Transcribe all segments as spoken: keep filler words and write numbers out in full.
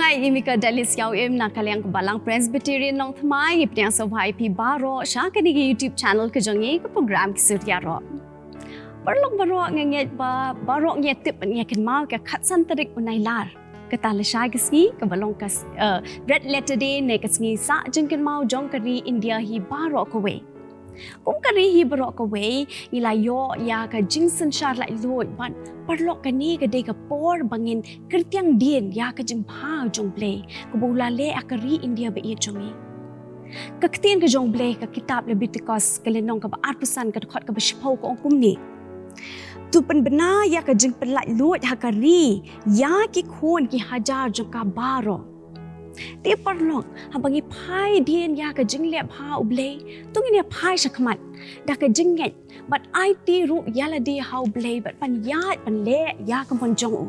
Hi, ïa i Mika Dalis Yaw Im na ka liang ka Balang Presbyterian Nongthymmai, ngi pdiang sngewbha ïa phi baroh sha kane ka YouTube channel ka jong ngi, ka program Ki Sur Ïaroh. Paralok baroh, nga ngeit ba baroh ngi ïa tip bad ngi ïa kynmaw ka khatsan tarik u Nailar, kata lashai ka sngi kaba long ka s-, eh, Red Letter Day ne ka sngi sah jingkynmaw jong ka ri India hi baroh kawei. Kum ka ri hi baroh kawei, ngi la ïoh ïa ka jingsynshar laitluid bad paralok, kane ka dei ka por ba ngin kyrtiang dien ïa ka jingbha jong U Blei kaba u la leh ha ka ri India ba ïeit jong ngi. Ka ktien ka jong U Blei, ka kitab Lebitikos, ka lynnong kaba arphew san, ka dkhot kaba shiphew, ka ong kumne: To pynbna ïa ka jingpynlaitluid ha ka ri ïa ki khun ki hajar jong ka baroh. Te paralok, haba ngi phai dien ïa ka jingleh bha U Blei, to ngin ïa phai shakhmat da ka jingngeit bad aiti ruh ïa lade ha U Blei bad pynïaid pynleh ïa ka mon jong u.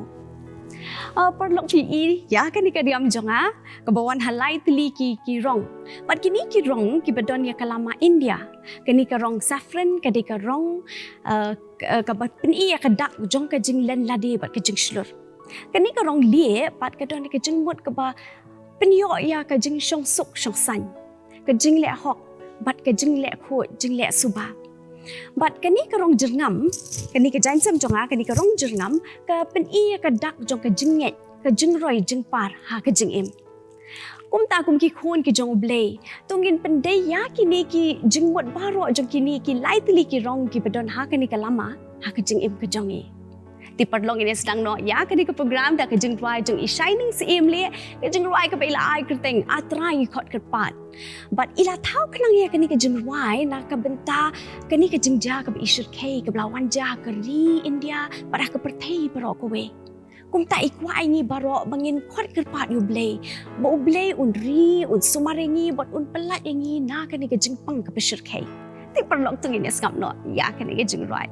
Ah, paralok, phi i ïa kane ka riam jong nga kaba wan ha lai tylli ki, ki rong. Bad kine ki rong kiba don ïa ka lama India. Kane ka rong saffron ka dei ka rong, ah, k-, ah, kaba pyni ïa ka dak jong ka jinglen lade bad ka jingshlur. Kane ka rong lieh pat ka don ka jingmut kaba pynïoh ïa ka jingshongsuk shongsaiñ, ka jingleh hok bad ka jingleh khuid, jingleh suba. Bad kane ka rong jyrngam, kane ka jaiñsem jong nga, kane ka rong jyrngam ka pyni ïa ka dak jong ka jingngeit, ka jingroi jingpar ha ka jingim. Kumta kum ki khun ki jong U Blei, to ngin pyndei ïa kine ki jingmut baroh jong kine ki lai tylli ki rong kiba don ha kane ka lama ha ka jingim ka jong ngi. Te paralok, ngin ïa sdang noh ïa kane ka program da ka jingrwai jong i Shining Syiemlieh, ka jingrwai kaba i la ai kyrteng A Trai, ngi khot kyrpad. Bad i la thaw khnang ïa kane ka jingrwai na ka bynta kane ka jingjia kaba i shyrkhei kaba la wan jia ha ka ri India bad ha ka pyrthei baroh kawei. Kumta i kwah ïa ngi baroh ba ngin khot kyrpad ïa U Blei, ba U Blei un ri, un sumar ïa ngi bad un pyllait ïa ngi na kane ka jingpang kaba shyrkhei. Te paralok, to ngin ïa sngap noh ïa kane ka jingrwai.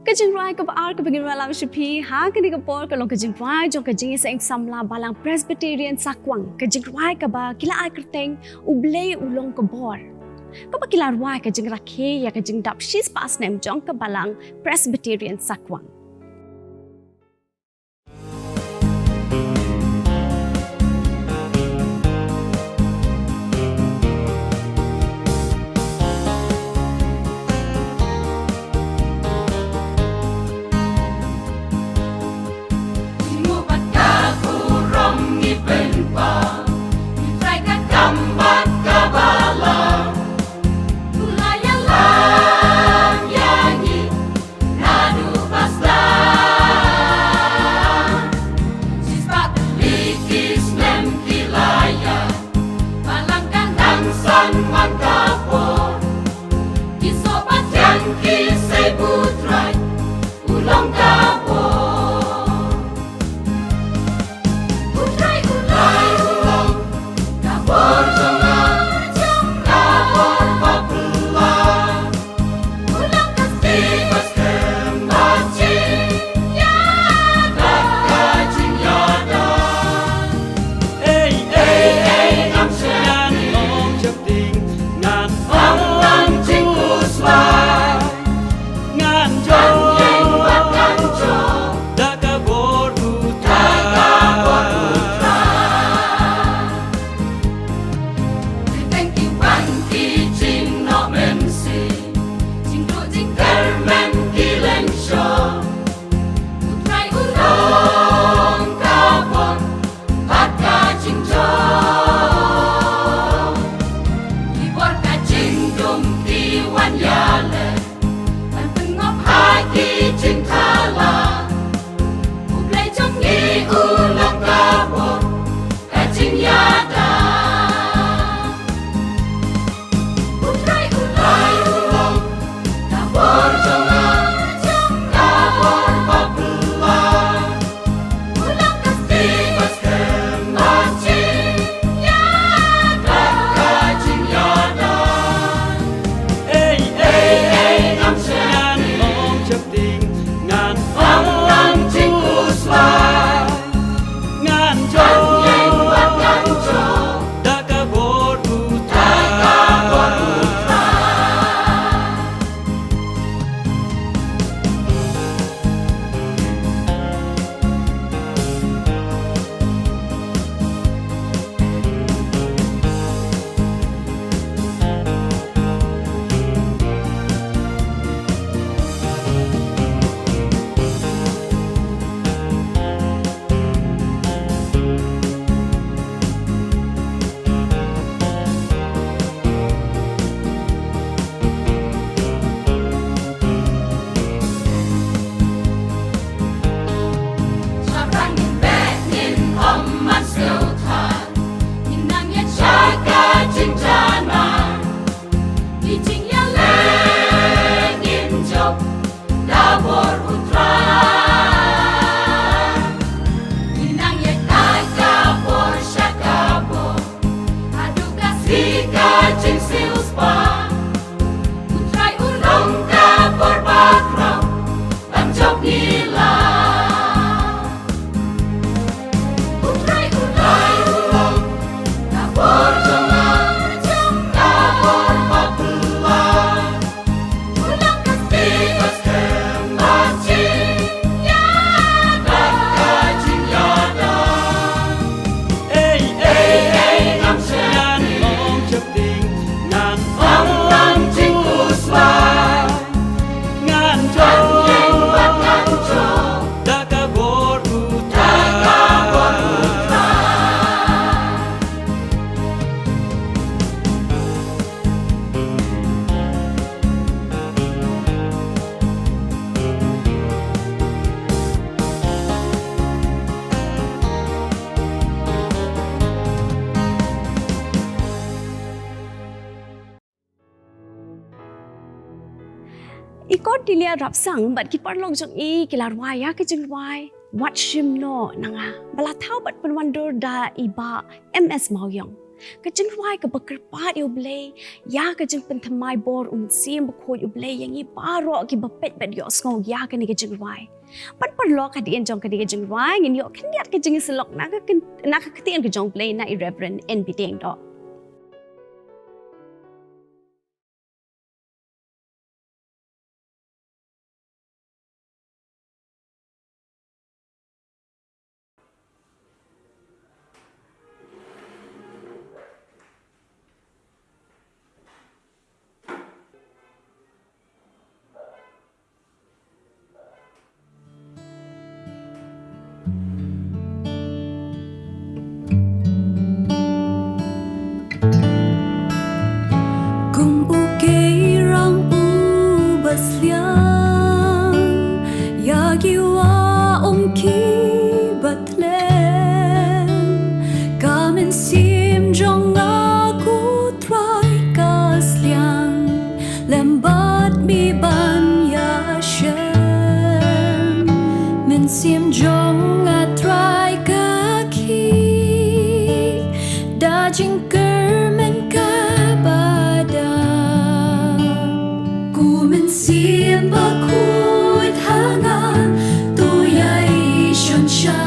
Ka jingrwai kaba ar kaba ngin wallam sha phi ha kane ka por ka long ka jingrwai jong ka jingïaseng samla Balang Presbyterian Sakwang, ka jingrwai kaba ki la ai kyrteng U Blei U Long Ka Bor, kaba ki la rwai ka jingrakhe ïa ka jingdap shispah snem jong ka Balang Presbyterian Sakwang. Naduh ba sdang shispah tylli ki snem ki la ïaid, Balang ka nang san man ka por. Ki soh ba thiang ki sei ba U Trai U Long Ka Bor. U Trai U Long Ka Bor jong nga, jong nga, ka bor ba phylla. U Long ka sti ba skhem ba jingïada, ka jingïada. Ei ei ei, ngam shym ngan ong sheptieng, ngan ong ngan jingkhuslai. Ngan jop, ngan jop da ka bor U Trai. Kyrteng ki wan ki jingnoh mynsiem, jingduh jingkyrmen ki lynshop. U Trai U Long Ka Bor bad ka jingjop. Ki bor ka jingdum ki wan ïaleh, ban pynngop ha ki jingthala. U Blei jong ngi U Long Ka Bor, ka jingïada. U Trai U Long, U Long Ka Bor jong nga, jong nga, ka bor ba phylla. U Long ka sti ba skhem ba jingïada, ka jingïada. Ei ei ei, ngam shym ngan ong sheptieng, ngan ong ngan jingkhuslai. Ngan jop, ngan jop da ka bor U Trai. Shaphrang ngin beh ngin ym man sngewthuh, ngin nang ïaid sha ka jingjanai. Ki jingïaleh ngin jop da bor U Trai. Ngin nang ïaid kai ka bor sha ka bor, haduh ka sngi ka jingsiewspah. U Trai U Long Ka Bor bakhraw ban jop ngi la. U Trai U Long, U Long Ka Bor jong nga, jong nga, ka bor ba phylla. U Long ka sti ba skhem ba jingïada, ka jingïada. Ei ei ei, ngam shym ngan ong sheptieng, ngan ong ngan jingkhuslai. Ngan jop, ngan jop da ka bor U Trai. I Cordelia Rapsang bad ki paralok jong i ki la rwai ïa ka jingrwai Wat Shim Noh Na Nga, ba la thaw bad pynwandur da i Bah M S Mawiong. Ka jingrwai kaba kyrpad ïa U Blei, ïa ka jingpynthymmai bor U Mynsiem Bakhuid U Blei ïa ngi baroh kiba peit bad ïohsngew ïa kane ka jingrwai. Bad paralok, hadien jong kane ka jingrwai ngin ïoh khyndiat ka jingïasyllok na ka kyn-, na ka ktien ka jong U Blei na i Reverend N B Diengdoh. Kum u keirang uba sliang ïa ki wah um kiba thlem, ka mynsiem jong nga, ko Trai, ka sliang lem bad me ban ïashem. Mynsiem jong nga, Trai, ka khih da jingkyrmen kaba dap. Ko Mynsiem Bakhuid ha nga, to ïai shon shah.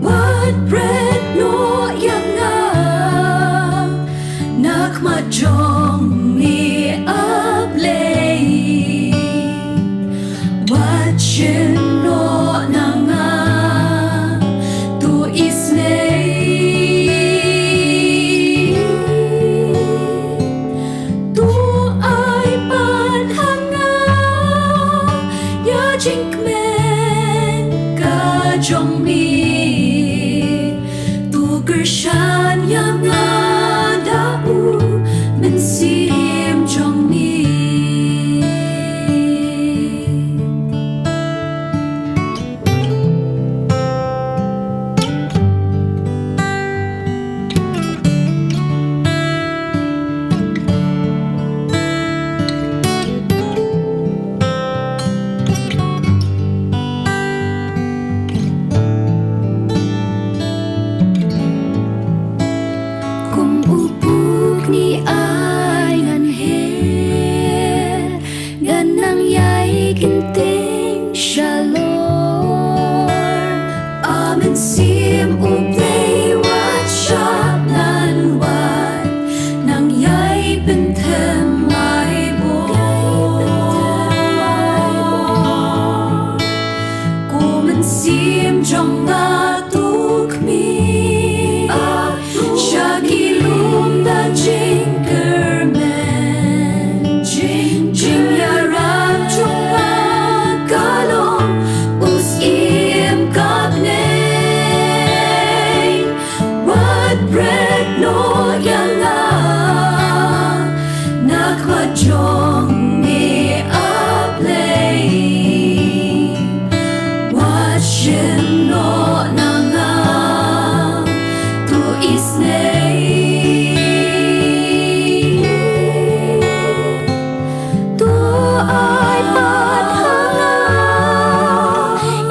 Wat bret noh ïa nga na khmat jong me, A Blei. Wat shim noh na nga, to isynei. To ai pat ha nga ïa jingkmen ka jong me. To kyrshan ïa nga da u Mynsiem jong me. Kum u pukni ai ngan her, ngan nang ïai kynting shalor. A Mynsiem U Blei, wat shah ngan wan nang ïai pynthymmai bor. Ko Mynsiem jong nga, to khmih sha ki lum da jingkyrmen. Jingïarap jong nga ka long u syiem ka bneng. Wat bret noh ïa nga na khmat jong me, A Blei. Wat shim noh na nga, to isynei. To ai pat ha nga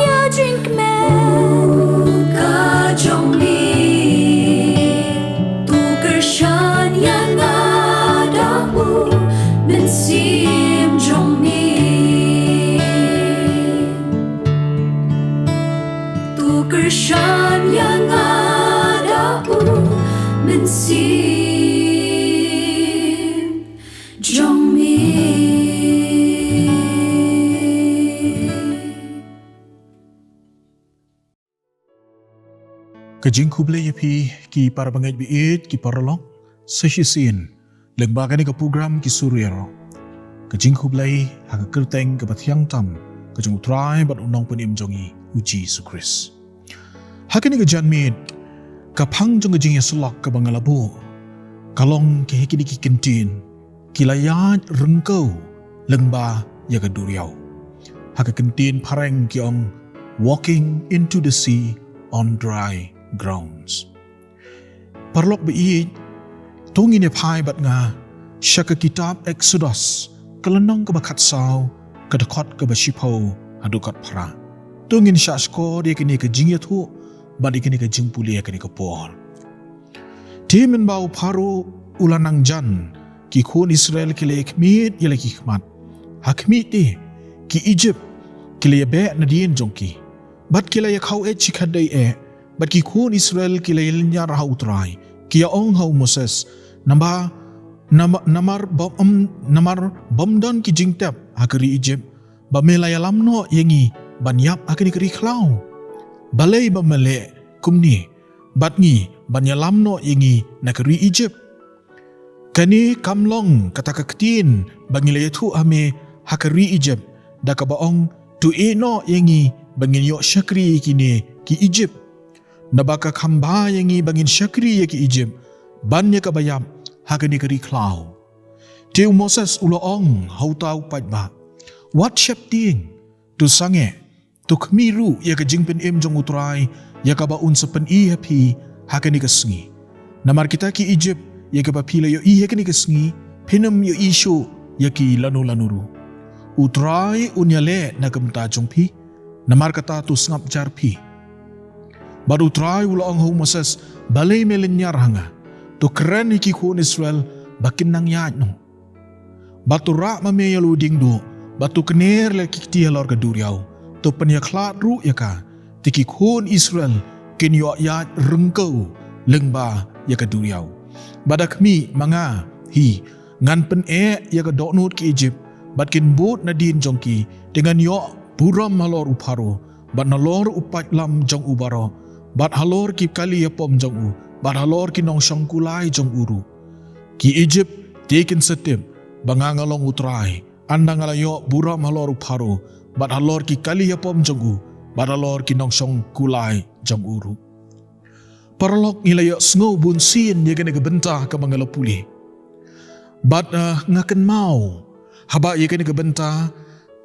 ïa jingkmen ka jong me. To kyrshan ïa nga da u Mynsiem jong me. To kyrshan ïa nga da u Mynsiem jong me. Ka jingkhublei ïa phi ki para bangeit ba ïeit, ki paralok, sa shisien lyngba kane ka program Ki Sur Ïaroh. Ka jingkhublei ha ka kyrteng kaba thiang tam ka jong U Trai bad U Nongpynim jong ngi, U Jisu Khrist. Ha kane ka janmiet, ka phang jong ka jingïasyllok kaba nga la buh ka long ki, ha kine ki kyntien, ki la ïaid ryngkew lyngba ïa ka duriaw. Ha ka kyntien phareng ki ong, "Walking into the sea on dry grounds." Paralok ba ïeit, to ngin ïa phai bad nga sha ka kitab Eksodos, ka lynnong kaba khatsaw, ka dkhot kaba shiphew haduh khatphra. To ngin shahshkor ïa kane ka jingïathuh bad ïa kane ka jingpule ïa kane ka por. Te mynba u Pharaoh u la nang jan, ki khun Israel ki la ïa khmied ïa la ki khmat. Ha khmih te, ki Ijipt ki la ïa beh nadien jong ki, bad ki la ïa khaw eh shi khaddei eh. Bad ki khun Israel ki la ïa lynñiar ha u Trai, ki ïa ong ha u Moses, namar, namar, namar bym, namar bym don ki jingtep ha ka ri Ijipt, ba me la ïalam noh ïa ngi ban ïap ha kane ka ri khlaw. Balei ba me leh kumne bad ngi ban ïalam noh ïa ngi na ka ri Ijipt? Kane kam long kata ka ktien ba ngi la ïathuh ha me ha ka ri Ijipt, da kaba ong, to ïeh noh ïa ngi ba ngin ïoh shakri ïa kine ki Ijipt. Naba ka kham bha ïa ngi ba ngin shakri ïa ki Ijipt ban ïa kaba ïap ha kane ka ri khlaw. Te u Moses u la ong ha uta u paidbah, wat sheptieng, to sangeh, to khmih ruh ïa ka jingpynim jong u Trai ïa kaba un sa pyni ha phi ha kane ka sngi. Namar kita ki Ijipt ïa kiba phi la ïohi ha kane ka sngi, phin ym ïohi shuh ïa ki lano lano ruh. U Trai un ïaleh na ka bynta jong phi. Namar kata to sngap jar phi. Bad u Trai u la ong ha u Moses, balei me lynñiar ha nga? To kren ïa ki khun Israel ba kin nang ïaid noh. Bad to rah ma me ïa la u diengduh, bad to kner la ki kti halor ka duriaw. To pynïakhlad ruh ïa ka, te ki khun Israel kin ïoh ïaid ryngkew lyngba ïa ka duriaw. Bad da khmih ma nga hi, ngan pyneh ïa ka dohnud ki Ijipt, bad kin bud nadien jong ki, te ngan ïoh burom halor u Pharaoh, bad nalor u paidlam jong u baroh, bad halor ki kali ïapom jong u, bad halor ki nongshong kulai jong u ruh. Ki Ijipt te kin sa tip ba nga nga long u Trai, ynda nga la ïoh burom halor u Pharaoh, bad halor ki kali ïapom jong u, bad halor ki nongshong kulai jong u ruh. Paralok, ngi la ïohsngew bunsien ïa kane ka bynta kaba nga la pule. Bad, eh, nga kynmaw, haba ïa kane ka bynta,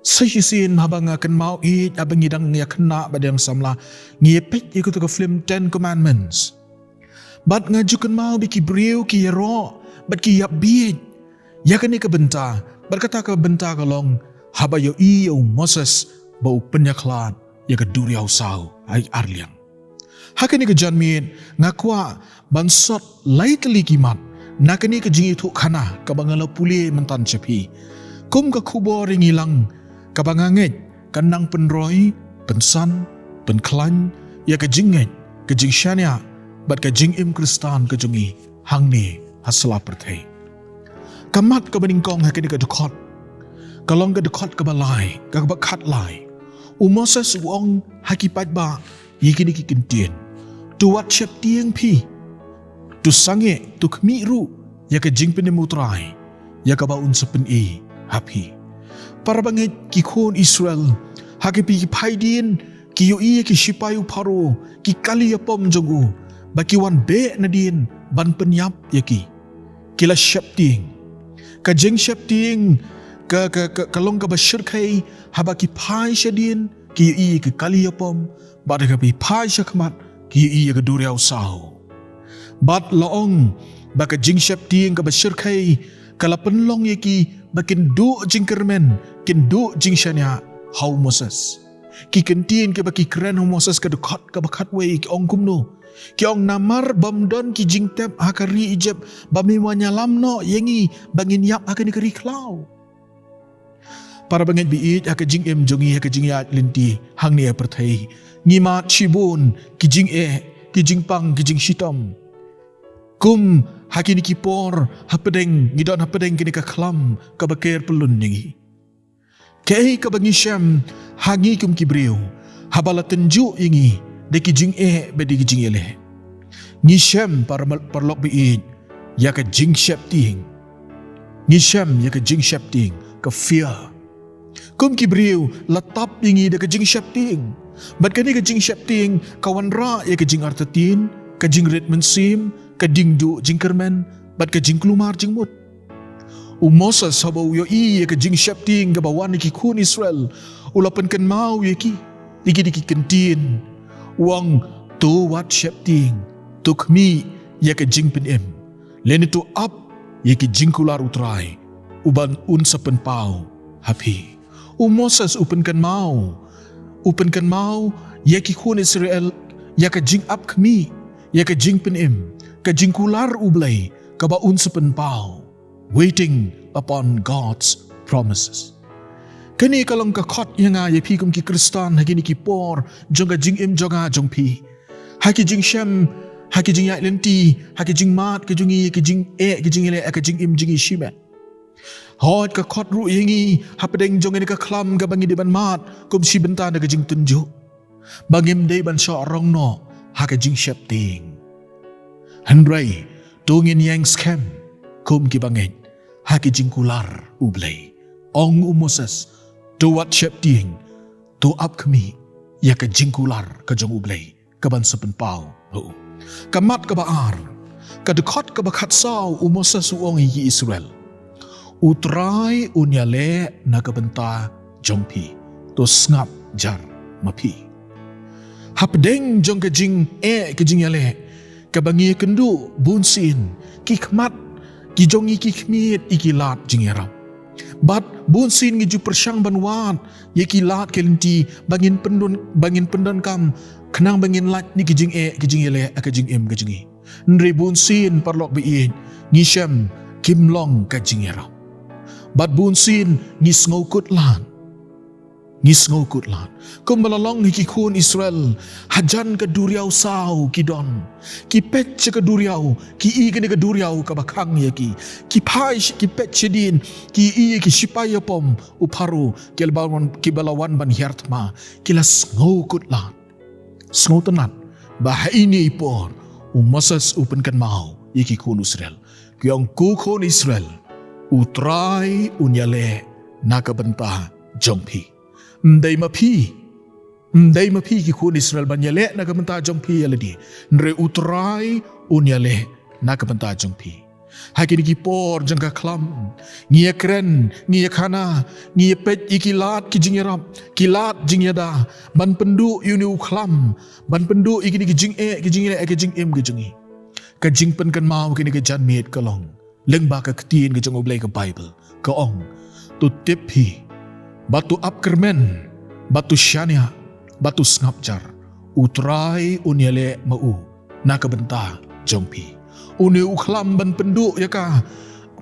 sa shisien haba nga kynmaw ïa, haba ngi dang ïa khynnah bad ïa dang samla, ngi ïa peit ïa katu ka film Ten Commandments. Bad nga ju kynmaw ba ki briew ki ïaroh, bad ki ïap bieit ïa kane ka bynta, bad kata ka bynta ka long, haba ïohi ïa u Moses ba u pynïakhlad ïa ka duriaw saw ha i ar liang. Ha kane ka janmiet nga kwah ban sot lai tylli ki mat na kane ka jingïathuhkhana kaba nga la pule mynta sha phi. Kum ka khubor ïa ngi lang kaba nga ngeit kan nang pynroi, pynsan, pynkhlaiñ ïa ka jingngeit, ka jingshaniah bad ka jingim Khristan ka jong ngi hangne ha sla pyrthei. Ka mat kaba nyngkong ha kane ka dkhot ka long ka dkhot kaba lai, kaba khatlai. U Moses u ong ha ki paidbah ïa kine ki kyntien: To wat sheptieng phi, to sangeh, to khmih ruh ïa ka jingpynim u Trai ïa kaba un sa pyni ha phi. Para bangeit, ki khun Israel ha ki phai dien ki ïohi ïa ki shipai u Pharaoh, ki kali ïapom jong u, ba ki wan beh nadien ban pynïap ïa ki. Ki la sheptieng. Ka jingsheptieng ka, ka, ka, ka long kaba shyrkhei haba ki phai shadien ki ïohi ïa ki kali ïapom, bad haba ki phai shakhmat ki ïohi ïa ka duriaw saw. Bad la ong ba ka jingsheptieng kaba shyrkhei ka la pynlong ïa ki ba kin duh jingkyrmen, kin duh jingshaniah ha u Moses. Ki kyntien kiba ki kren ha u Moses ka dkhot kaba khatwei ki ong kumno? Ki ong, namar bym don ki jingtep ha ka ri Ijipt ba me wan ïalam noh ïa ngi ba ngin ïap ha kane ka ri khlaw. Para bangeit ba ïeit, ha ka jingim jong ngi, ha ka jingïaid lynti hangne ha pyrthei, ngi mad shibun ki jingeh, ki jingpang, ki jingshitom. Kum ha kine ki por hapdeng, ngi don hapdeng kane ka khlam kaba ker pyllun ïa ngi. Kaei kaba ngi shem ha ngi kum ki briew haba la tynjuh ïa ngi da ki jingeh bad da ki jingïaleh? Ngi shem, para, paralok ba ïeit, ïa ka jingsheptieng. Ngi shem ïa ka jingsheptieng, ka fear. Kum ki briew la tap ïa ngi da ka jingsheptieng. Bad kane ka jingsheptieng ka wanrah ïa ka jingartatien, ka jingrit mynsiem, ka jingduh jingkyrmen bad ka jingkulmar jingmut. U Moses haba u ïohi ïa ka jingsheptieng kaba wan na ki khun Israel, u la pynkynmaw ïa ki, ïa ki da ki kyntien. U ong, to wat sheptieng, to khmih ïa ka jingpynim, lane to ap ïa ki jingkular u Trai, uban un sa pynpaw ha phi. U Moses u pynkynmaw, U pynkynmaw ïa ki khun Israel ïa ka jingap khmih, ïa ka jingpynim, ka jingkular U Blei kaba un sa pynpaw. Waiting upon God's promises. Kane ka long ka khot ïa nga ïa phi kum ki Khristan ha kine ki por jong ka jingim jong nga jong phi. Ha ki jingshem, ha ki jingïaid lynti, ha ki jingmad ka jong ngi, ha ki jingeh, ki jingïaleh, ha ka jingim jong ngi shimet. Hooid ka khot ruh ïa ngi hapdeng jong kane ka khlam kaba ngi dei ban mad kum shi bynta na ka jingtynjuh. Ba ngim dei ban shoh rong noh ha ka jingsheptieng. Hynrei to ngin ïeng skhem kum ki bangeit ha ki jingkular U Blei. Ong u Moses, to wat sheptieng, to ap khmih ïa ka jingkular ka jong U Blei kaban sa pynpaw ha u. Ka mat kaba ar, ka dkhot kaba khatsaw u Moses u ong ïa ki Israel. U Trai un ïaleh na ka bynta jong phi. To sngap jar ma phi. Hapdeng jong ka jingeh ka jingïaleh kaba ngi ïakynduh bunsien, ki khmat ki jong ngi ki khmied ïa ki lad jingïarap. Bad bunsien ngi ju pyrshang ban wad ïa ki lad ki lynti ba ngin pyndon, ba ngin pyndonkam khnang ba ngin lait na ki jingeh ki jingïaleh ha ka jingim ka jong ngi. Hynrei bunsien paralok ba ïeit, ngi shem kim long ka jingïarap. Bad bunsien ngi sngewkut lad. Ngi sngewkut lad. Kumba la long ha ki khun Israel, hajan ka duriaw saw ki don. Ki peit sha ka duriaw, ki i kane ka duriaw kaba khang ïa ki. Ki phai sha, ki peit shadien, ki i ïa ki shipai ïapom u Pharaoh, kiba la wan, kiba la wan ban hiar thma. Ki la sngewkut lad. Sngewtynnat ba ha ine i por u Moses u pynkynmaw ïa ki khun Israel. Ki ong, ko khun Israel, U Trai un ïaleh na ka bynta jong phi. Ym dei ma phi, ym dei ma phi ki khun Israel ban ïaleh na ka bynta jong phi ïa lade. Hynrei U Trai un ïaleh na ka bynta jong phi. Ha kine ki por jong ka khlam, ngi ïakren, ngi ïakhana, ngi ïapeit ïa ki lad ki jingïarap, ki lad jingïada, ban pynduh ïa une u khlam, ban pynduh ïa kine ki jingeh ki jingïaleh ha ka jingim ka jong ngi. Ka jingpynkynmaw kane ka janmiet ka long lyngba ka ktien ka jong U Blei ka Baibl, ka ong, to tip hi, bad to ap kyrmen, bad to shaniah, bad to sngap jar. U Trai un ïaleh ma u na ka bynta jong phi. Une u khlam ban pynduh ïa ka,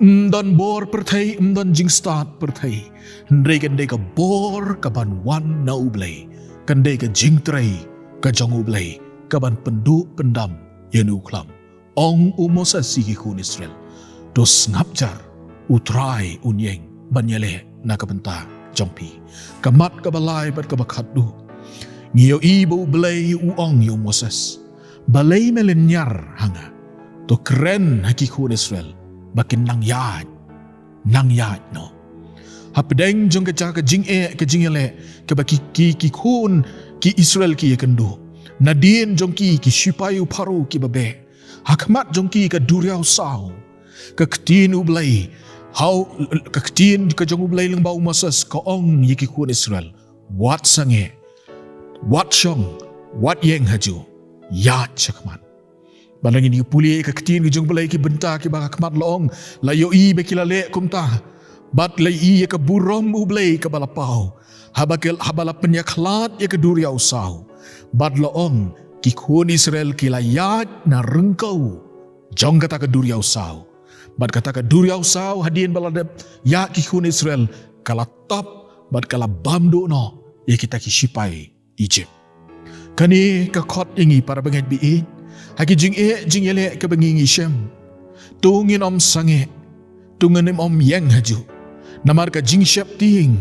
ym don bor pyrthei, ym don jingstad pyrthei. Hynrei kan dei ka bor kaban wan na U Blei, kan dei ka jingtrei ka jong U Blei kaban pynduh pyndam ïa une u khlam. Ong u Moses ïa ki khun Israel, to sngap jar, U Trai un ïeng ban ïaleh na ka bynta jong phi. Ka mat kaba lai bad kaba khatduh, ngi ïohi ba U Blei u ong ïa u Moses, balei me lynñiar ha nga? To kren ha ki khun Israel ba kin nang ïaid, nang ïaid noh. Hapdeng jong ka jaka jingeh ka jingïaleh kaba ki, ki, ki khun ki Israel ki ïakynduh, nadien jong ki, ki shipai u Pharaoh kiba beh, ha khmat jong ki ka duriaw saw. Ka ktien U Blei, hau, ka ktien ka jong U Blei lyngba u Moses ka ong ïa ki khun Israel, wat sangeh, wat shong, wat ïeng hajuh, ïaid sha khmat. Bad lada ngin pule ïa ka ktien ka jong U Blei, ki bynta kiba ha khmat la ong, la ïohi ba ki la leh kumta. Bad la ïohi ïa ka burom U Blei kaba la paw, haba ki, haba la pynïakhlad ïa ka duriaw saw. Bad la ong, ki khun Israel ki la ïaid na ryngkew jong kata ka duriaw saw. Bad kata ka duriaw saw, hadien ba la dep ïaid ki khun Israel, ka la tap bad ka la bam duh noh ïa kita ki shipai Egypt. Kane ka khot ïa ngi para bangeit ba ïeit, ha ki jingeh jingïaleh kaba ngi, ngi shem, to ngin ym sangeh, to ngin ym ïeng hajuh. Namar ka jingsheptieng,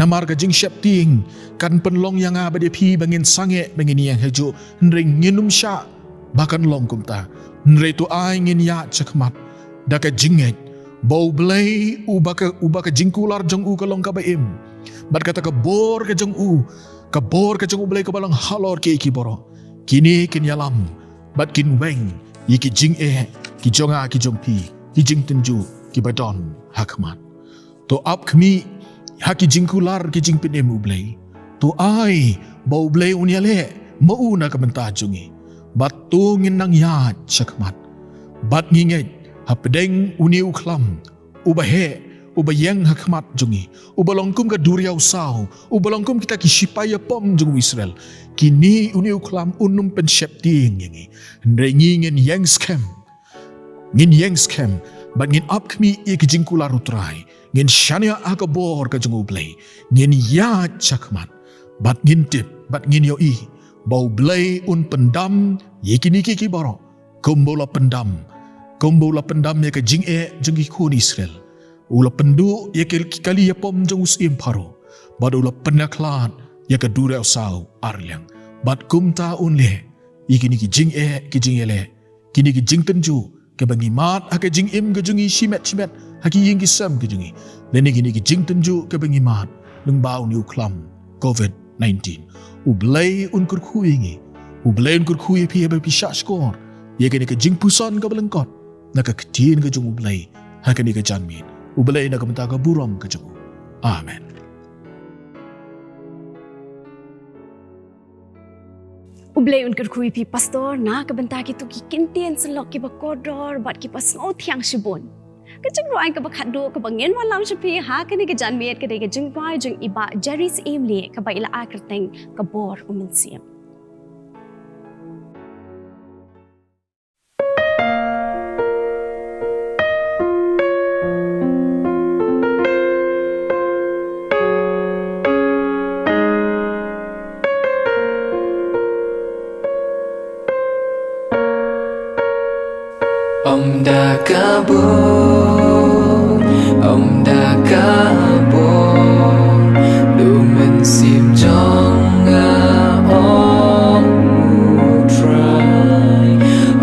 namar ka jingsheptieng kan pynlong ïa nga bad ïa phi ba ngin sangeh, ba ngin ïeng hajuh. Hynrei ngin ym shah ba kan long kumta. Hynrei to ai ngin ïaid sha khmat da ka jingngeit ba U Blei, uba ka, uba ka jingkular jong u ka long kaba im, bad kata ka bor ka jong u, ka bor ka jong U Blei kaba long halor kiei kiei baroh, kine kin ïalam bad kin weng ïa ki jingeh ki jong nga ki jong phi, ki jingtynjuh kiba don ha khmat. To ap khmih ha ki jingkular ki jingpynim U Blei. To ai ba U Blei un ïaleh ma u na ka bynta jong ngi. Bad to ngin nang ïaid sha khmat. Bad ngi ngeit hapdeng une u khlam uba heh, uba ïeng ha khmat jong ngi, uba long kum ka duriaw saw, uba long kum kita ki shipai ïapom jong u Israel. Kine, une u khlam un ym pynsheptieng ïa ngi. Hynrei ngi ngin ïeng skhem. Ngin ïeng skhem, bad ngin ap khmih ïa ki jingkular u Trai. Ngin shaniah ha ka bor ka jong u Blei. Ngin ïaid shakhmat, bad ngin tip, bad ngin ïohi ba u Blei un pyndam ïa kine ki, ki baroh, kumba u la pyndam, kumba u la pyndam ïa ka jingeh jong ki khun Israel. U la pynduh ïa ki, ki kali ïapom jong u syiem Pharaoh, bad u la pynïakhlad ïa ka duriaw saw arliang. Bad kumta un leh ïa kine ki jingeh, ki jingïaleh, kine ki jingtynjuh kiba ngi mad ha ka jingim ka jong ngi shimet shimet, ha ki ïing ki sem ka jong ngi, lane kine ki jingtynjuh kiba ngi mad lyngba une u khlam covid nineteen. U Blei un kyrkhu ïa ngi. U Blei un kyrkhu ïa phi haba phi shahshkor ïa kane ka jingpuson kaba lyngkot na ka ktien ka jong u Blei ha kane ka janmiet. U Blei na ka bynta ka burom ka jong u. Amen. U Blei un kyrkhu ïa phi, Pastor, na ka bynta kito ki kyntien sylok kiba kordor bad kiba sngewthiang shibun. Ka jingrwai kaba khatduh kaba ngin wanlam sha phi ha kane ka janmiet ka dei ka jingrwai jong i Bah Jerry Syiemlieh kaba i la ai kyrteng Ka Bor U Mynsiem. Ym da ka bor, ym da ka bor, da u mynsiem jong nga, ong u Trai.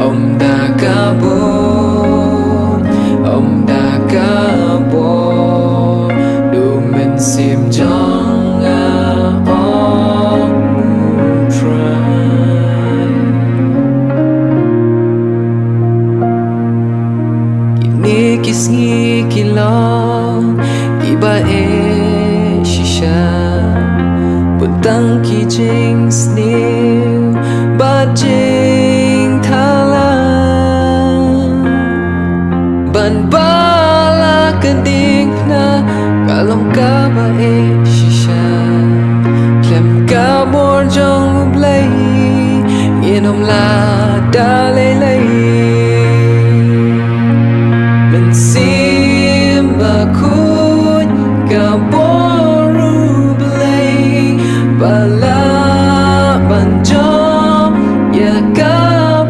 Ym da ka bor, ym da ka bor, da u mynsiem jong nga, ong u Trai. Kine ki sngi ki long kiba eh shisha, bun tang ki jingsniew bad jingthala. Ban ba la ka diengphna ka long kaba eh shisha. Khlem ka bor jong u Blei ngin ym lah da lei lei. Mynsiem Bakhuid, ka bor u Blei, ba lah ban jop ïa ka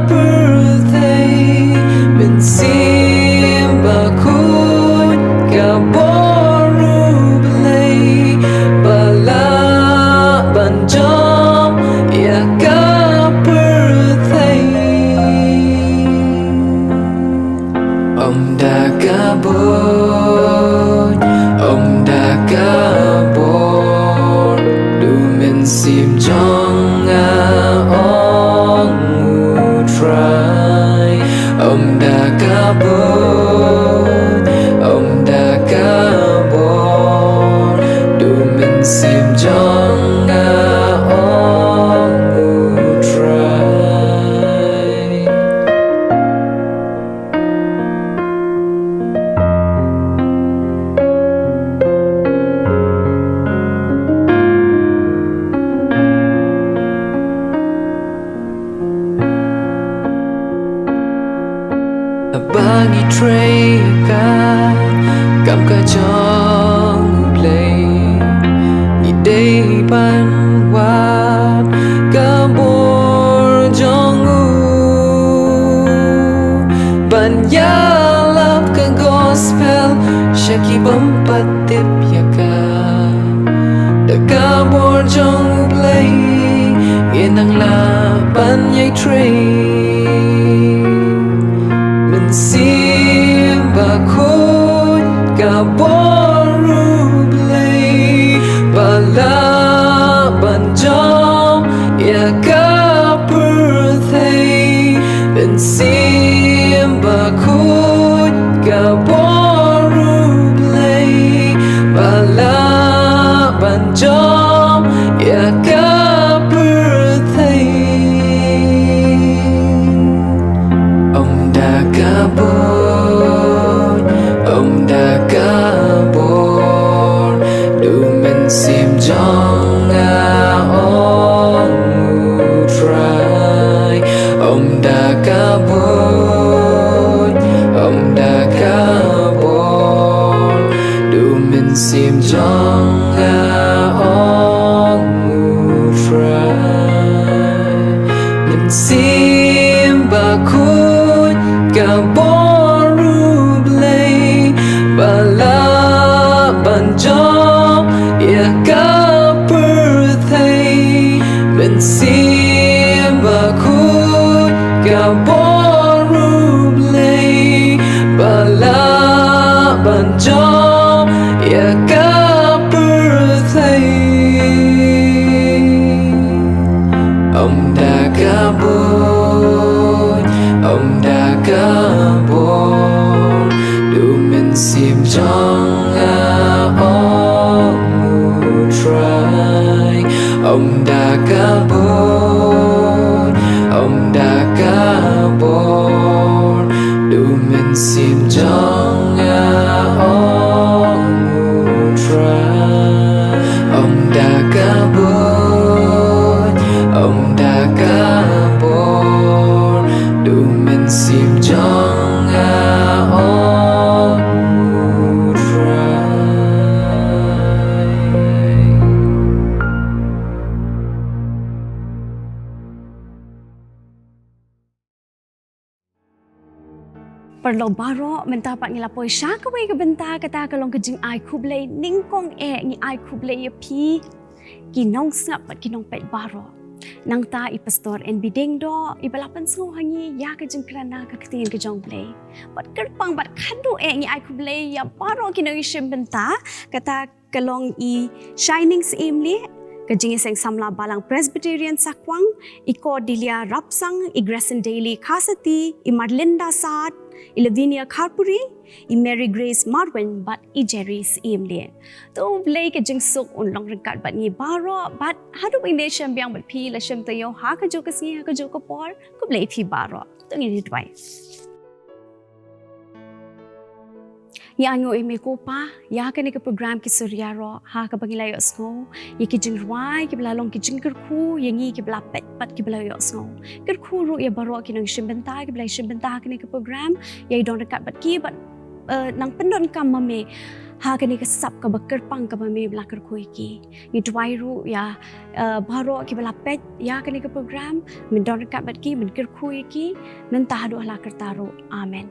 pyrthei. Mynsiem Bakhuid, ka bor u Blei, ba lah ban jop ïa ka pyrthei. Ym da ka bor, ym da ka bor, da u mynsiem jong nga, ong u Trai. Ym da ka bor, ym da ka bor, da u mynsiem jong nga, ong u Trai. Haba ngi trei ïa ka kam ka jong u Blei, ngi dei ban wad ka bor jong u, ban ïalap ka gospel sha ki bym pat tip ïa ka. Da ka bor jong u Blei ngin nang lah ban ïai trei. Mynsiem Bakhuid, ka bor u Blei, ba lah ban jop ïa ka pyrthei. Mynsiem Bakhuid, ka bor u Blei, ba lah ban jop ïa ka pyrthei. Ym da ka bor, ym da ka Jong nga, ong U Trai, ym da ka buit, ym da ka bor, da U Mynsiem jong nga, ong U Trai. Mynsiem Bakhuid, ka bor U Blei, ba lah ban jop ïa ka pyrthei. Mynsiem Bakhuid, ka bor U Blei, ba lah ban jop ïa ka pyrthei. Ym da ka buit, ym da ka bor, da U Mynsiem jong nga, ong U Trai. Ym da ka buit, ym da ka bor, da U Mynsiem jong nga, ong U Trai. Ym da ka buit, ym da ka bor, da U Mynsiem jong nga, ong U Trai. Paralok baroh, mynta pat ngi la poi sha kawei ka bynta, kata ka long ka jingai khublei nyngkong eh. Ngi ai khublei ïa phi ki nongsngap bad ki nongpeit baroh. Nangta i Pastor N B Diengdoh i ba la pynsngew ha ngi ïa ka jingkren na ka ktien ka jong U Blei. Bad kyrpang bad khadduh eh ngi ai khublei ïa baroh ki nongïashim bynta, kata ka long i Shining Syiemlieh, ka Jingïaseng Samla Balang Presbyterian Sakwang, i Cordelia Rapsang, i Grayson Daly Khasati, i Marlinda Saad, i Lavinia Kharpuri, i Mary Grace Marweiñ bad i Jerry Syiemlieh. To U Blei ka jingsuk un long ryngkat bad ngi baroh, bad haduh ba ngin ïashem biang bad phi la shim taïew ha kajuh ka sngi ha kajuh ka por, khublei phi baroh. To ngin ïa duwai. Ngi ainguh ïa me ko Pa, ïa kane ka program Ki Sur Ïaroh, ha kaba ngi la ïohsngew ïa ki jingrwai kiba la long ki jingkyrkhu ïa ngi kiba la peit bad kiba la ïohsngew. Kyrkhu ruh ïa baroh ki nongshim bynta kiba la shim bynta ha kane ka program, ïa i don ryngkat bad ki bad, eh, nang pyndonkam ma me ha kane ka sap kaba kyrpang kaba me ba la kyrkhu ïa ki. Ngi duwai ruh ïa, eh, baroh kiba la peit ïa kane ka program, men don ryngkat bad ki, men kyrkhu ïa ki, mynta haduh hala karta ruh. Amen.